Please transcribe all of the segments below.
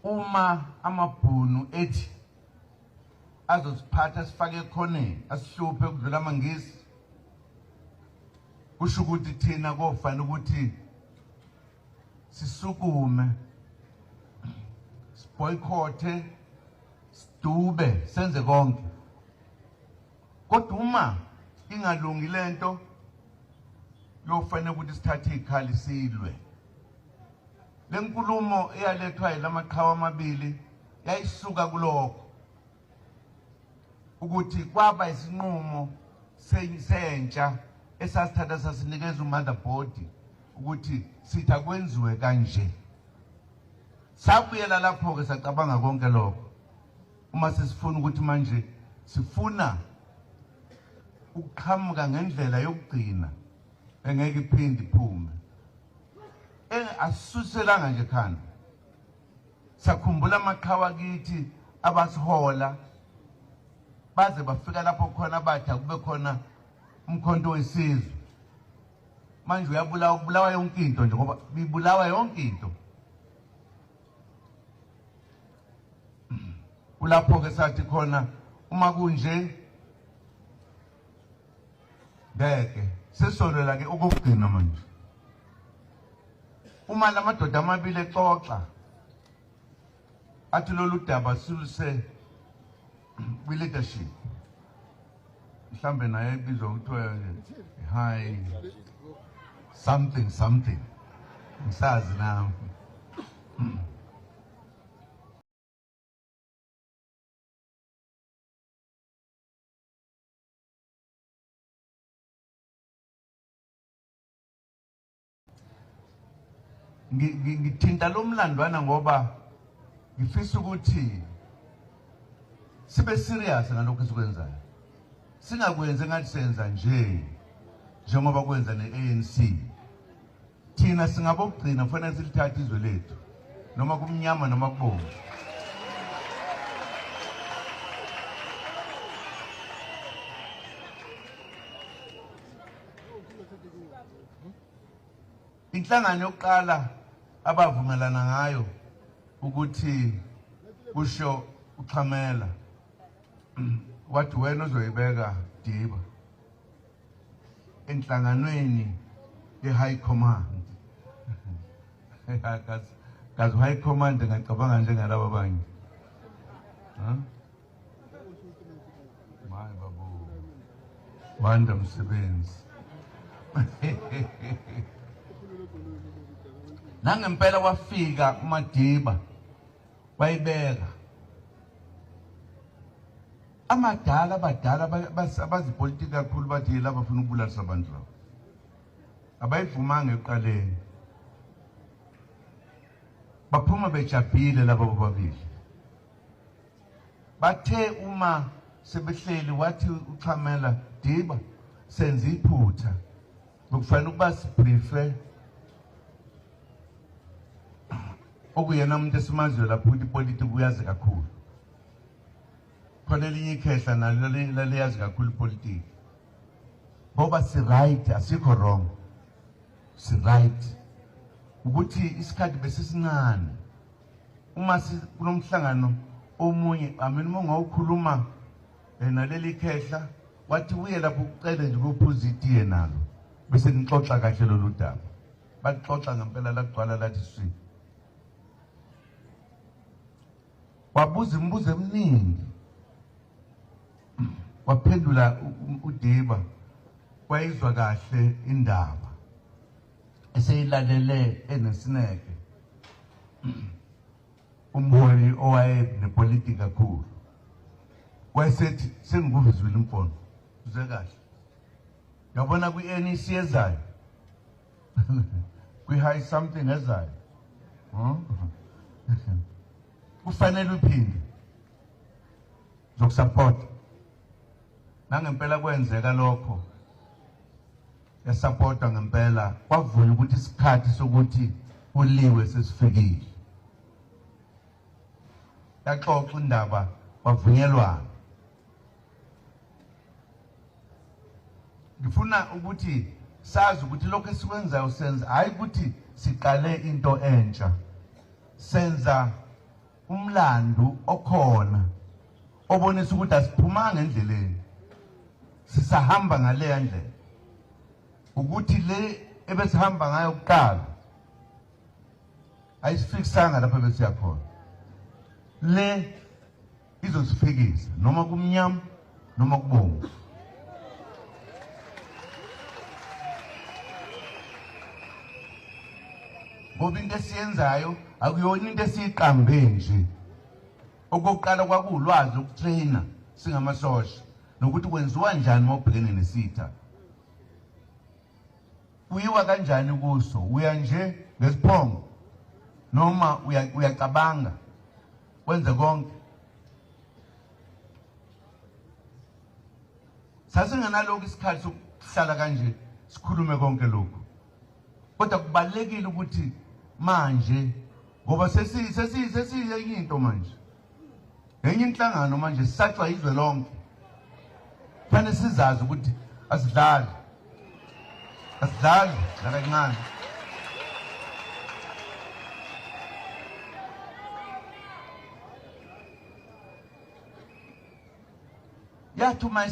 Uma amabhunu ethi azosiphatha sifake ekhoneni asihluphe ukudlula amaNgisi, kusho ukuthi thina kofanele ukuthi sisukume, siboycothe, sidube, senze konke. Kodwa uma ingalungi lento, kuyofanele ukuthi sithathe izikhali silwe. Lenkulumo eyalethwa yilamaqhawe amabili yayisuka kulokho ukuthi kwaba isinqumo sentsha esasithatha sasinikeza umotherboard ukuthi sithi akwenziwe kanje. Sabuyela lapho-ke sacabanga konke lokho uma sesifuna ukuthi manje sifuna ukuqhamuka ngendlela yokugcina engeke iphinde iphume. Asisuselanga nje khanda, sakhumbula amaqhawe akithi abasihola baze bafika lapho khona, bathi akube khona umkhonto wesizwe. Manje uyabulawa, kubulawa yonke into nje, ngoba bibulawa yonke into. Kulapho-ke sathi khona uma kunje ngeke sesonela ke okokugcina manje. Uma lamadoda amabili exoxa athi lolu daba siluse kwi-leadership, mhlambe naye ebizwa kuthiwa high something something, ngisazi nami. Ngithinta lo mlandwana ngoba ngifisa ukuthi sibe serious ngalokho esikwenzayo, singakwenzi engathi senza nje njengoba kwenza ne-ANC. Thina singabokugcina, kufanele silithathe izwe lethu noma kumnyama noma kubomvu. Inhlangano yokuqala abavumelana ngayo ukuthi kusho uXhamela wathi wena uzoyibeka Diba enhlanganweni ye-high command. Kazi high command ngacabanga njengalaba abanye. Maye babu, wanda msebenzi. Nangempela wafika uMadiba wayibeka. Amadala abadala abazipolitiki kakhulu bathi laba bafuna ukubulalisa abantu laba. Abayivumanga ekuqaleni. Baphuma bejabhile laba bobabili. Bathe uma sebehleli wathi uXhamela, Diba, senze iphutha, bekufanele ukuba sibriefe okuyena umuntu esimaziyo lapho ukuthi ipolitiki uyazi kakhulu. Khona elinye ikhehla nalo laliyazi kakhulu ipolitiki. Ngoba si right, asikho wrong, si right ukuthi isikhathi besisincane. Uma kunomhlangano omunye, I mean, uma ungawukhuluma naleli khehla, wathi uye lapho ucele nje ukuphuza itiye nalo bese nixoxa kahle lolu daba. Baxoxa ngempela lagcwala lathi swi. Wabuza imibuzo eminingi, waphendula uDiba, wayizwa kahle indaba eseyilalele enesineke. Umholi owaye nepolitiki kakhulu wayesethi sengikuvizwile imfono, uze kahle, yabona kwi-NEC ezayo, kwi-high something ezayo, kufanele uphinde zokusupport. Nangempela kwenzeka lokho, yasupportwa ngempela, kwavunywa ukuthi isikhathi sokuthi kuliwe sesifikile. Yaxoxa indaba, kwavunyelwana. Ngifuna ukuthi sazi ukuthi lokho esikwenzayo senza hayi ukuthi siqale into entsha, senza Umlando okhona obonisa ukuthi asiphumanga endleleni, sisahamba ngaleya ndlela, ukuthi le ebesihamba ngayo kuqala ayisifikisanga lapho besiya khona. Le izosifikisa noma kumnyama noma kubomvu. Ngoba into esiyenzayo akuyona into esiyiqambe nje. Okokuqala kwakuwulwazi ukutraina singamasosha nokuthi kwenziwa njani uma ubhekene nesitha, kuyiwa kanjani kuso, uya nje ngesiphongo noma uyacabanga wenze konke. Sasingenalokhu isikhathi sokuhlala kanje sikhulume konke lokhu, kodwa kubalulekile ukuthi manje ngoba sesiyenye into manje, enye inhlangano manje, sisatshwa izwe lonke. Kufanele sizazi ukuthi asidlali, asidlali nakancane. Yathi uma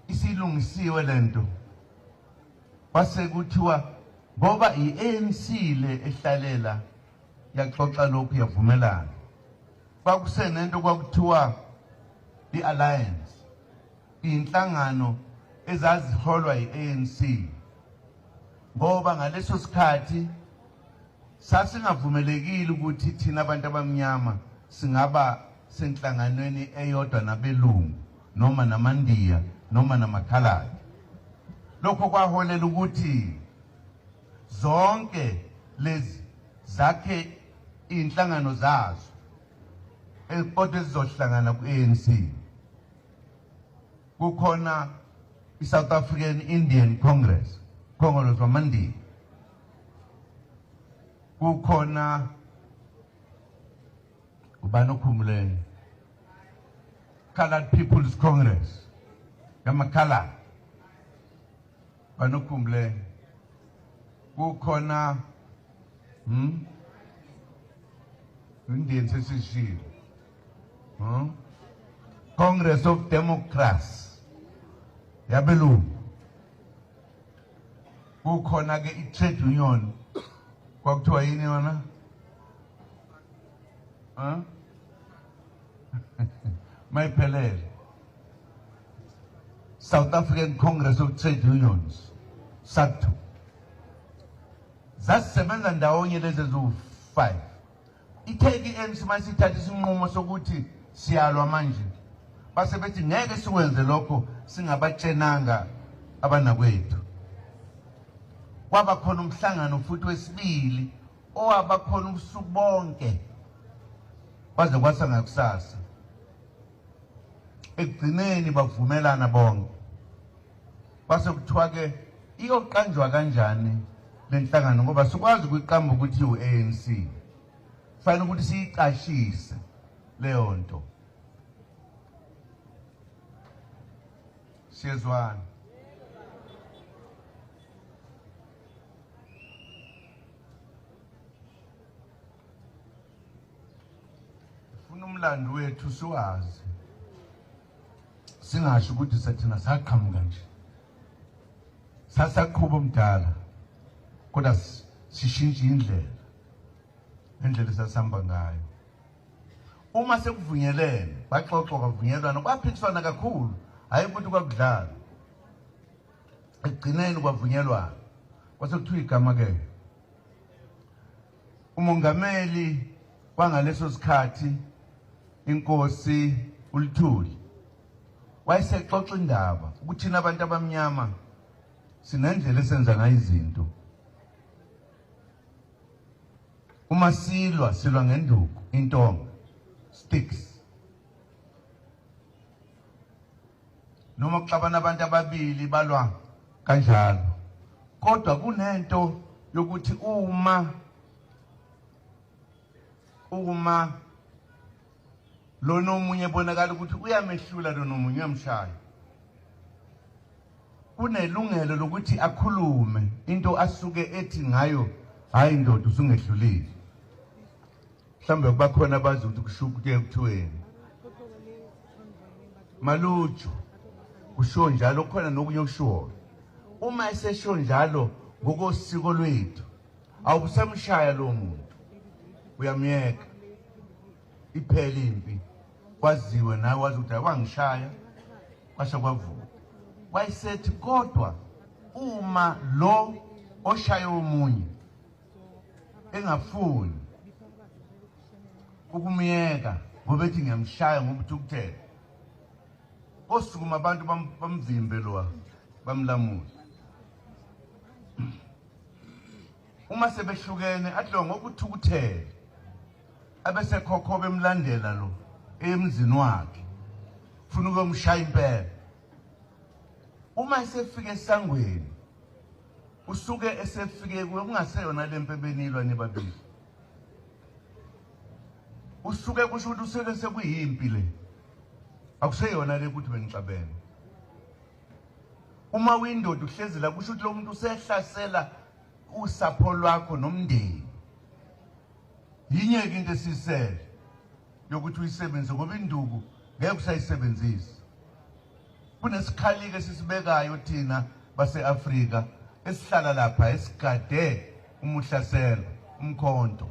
isilungisiwe lento, kwase kuthiwa ngoba i-ANC le ehlalela yaxoxa lokhu yavumelana, kwakusenento kwakuthiwa i-alliance, inhlangano ezaziholwa i-ANC, ngoba ngaleso sikhathi sasingavumelekile ukuthi thina abantu abamnyama singaba senhlanganweni eyodwa nabelungu noma namandiya noma namakhaladi. Lokho kwaholela ukuthi zonke lezi zakhe inhlangano zazo kodwa ezizohlangana ku-ANC. Kukhona i-South African Indian Congress, Congress wamandiya, kukhona ubani okhumuleyo, Colored People's Congress yamakhaladi, banokhumbuleyo, kukhona Indian sesishilo, Congress of Democrats yabelungu, kukhona ke i-trade union kwakuthiwa yini yona, huh? Mayiphelele, South African Congress of Trade Unions, SACTU. Zasisebenza ndawonye lezi eziwu-5. Ithe i-ANC masithatha isinqumo sokuthi siyalwa manje, base bethi ngeke sikwenze lokho singabatshenanga abanakwethu. Kwaba khona umhlangano futhi wesibili owaba khona ubusuku bonke kwaze kwasa ngakusasa. Ekugcineni bavumelana bonke, kwase kuthiwa ke iyoqanjwa kanjani lenhlangano, ngoba sikwazi ukuyiqamba ukuthi u-ANC, fanele ukuthi siyicashise leyo nto. Siyezwana? Funa umlando wethu siwazi, singasho ukuthi sathina saqhamuka nje, sasaqhuba omdala, kodwa sishintshe indlela, indlela esasihamba ngayo. Uma sekuvunyelene, baxoxwa kwavunyelwana, kwaphikiswana kakhulu, hhayi ukuthi kwakudlala. Ekugcineni kwavunyelwana, kwase kuthiwa igama ke umongameli wangaleso sikhathi inkosi uLuthuli wayesexoxa indaba ukuthi thina abantu abamnyama sinendlela esenza ngayo izinto. Uma silwa, silwa ngenduku, intonga, sticks. Noma kuxabana abantu ababili balwa kanjalo, kodwa kunento yokuthi uma lona omunye ebonakala ukuthi uyamehlula lona omunye, uyamshaya, kunelungelo lokuthi akhulume into asuke ethi ngayo, hayi ndoda, usungehlulile. Mhlawumbe kubakhona abazi ukuthi kusho ukuthi kuthiweni. Maluju kusho njalo, khona nokunye okushiwoyo. Uma esesho njalo ngokosiko lwethu, awusamshaya lowo muntu, uyamyeka, iphele impi, kwaziwe nawe wazi ukuthi wangishaya kwasha kwavuka. Wayesethi kodwa uma lo oshaye omunye engafuni ukumyeka ngoba ethi ngiyamshaya ngoba uthukuthele, osukuma abantu bamvimbe lowa, bamlamule. Uma sebehlukene athi lo ngokuthukuthele abesekhokho bemlandela lo emzini wakhe, funa ukuyomshaya impela. Uma esefika esangweni usuke esefike kuyo kungaseyona lempi ebenilwa nibabili, usuke kusho ukuthi usuke sekuyimpi le, akuseyona le ukuthi benixabene. Uma uyindoda uhlezi la, kusho ukuthi lo muntu usehlasela usapho lwakho nomndeni. Yinye-ke into esisele yokuthi uyisebenzise, ngoba induku ngeke usayisebenzisa. Kunesikhali-ke esisibekayo thina base-Afrika esihlala lapha esigade uma uhlaselwa, umkhonto.